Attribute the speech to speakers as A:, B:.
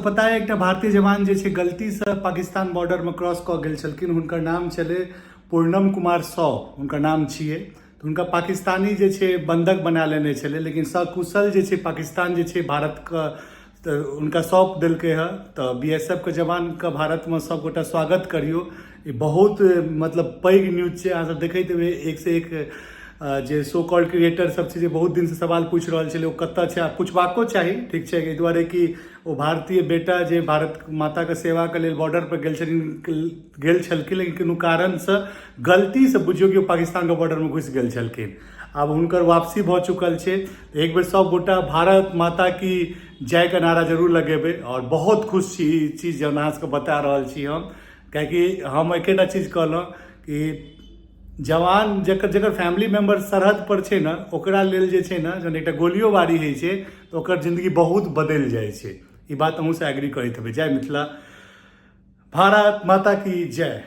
A: पता है, एकटा भारतीय जवान जे छै गलतीसँ पाकिस्तान बॉर्डरमे क्रॉस कऽ गेल छलखिन। हुनकर नाम छलै पूर्णम कुमार सौ, हुनकर नाम छियै। तऽ हुनका पाकिस्तानी जे छै बंधक बना लेने छलै, लेकिन सकुशल जे छै पाकिस्तान जे छै भारतके तऽ हुनका सौंप देलकै हँ। तऽ बी एस एफ के जवानके भारतमे सभगोटा स्वागत करियौ। ई बहुत मतलब पैघ न्यूज छै। अहाँसभ देखैत हेबै, एकसँ एक जे सो कॉल्ड क्रिएटर सब छै जे बहुत दिनसँ सवाल पूछि रहल छलै, ओ कतऽ छै। आ पुछबाको चाही, ठीक छै, एहि दुआरे कि ओ भारतीय बेटा जे भारत माताके सेवाके लेल बॉर्डर पर गेल छथिन, गेल छलखिन, लेकिन कोनो कारणसँ गलतीसँ बुझियौ कि ओ पाकिस्तानके बॉर्डरमे घुसि गेल छलखिन। आब हुनकर वापसी भऽ चुकल छै। एक बेर सब गोटा भारत माता की जयके नारा जरूर लगेबै। आओर बहुत खुश छी ई चीज जहन अहाँ सबके बता रहल छी हम, कियाकि हम एकेटा चीज कहलहुँ कि जवान जकर जकर फैमिली मेम्बर सरहद पर छै ने, ओकरा लेल जे छै ने जहन एकटा गोलियो बारी होइ छै तऽ ओकर जिन्दगी बहुत बदलि जाइ छै। ई बात अहूँसँ एग्री करैत हेबै। जय मिथिला, भारत माता की जय।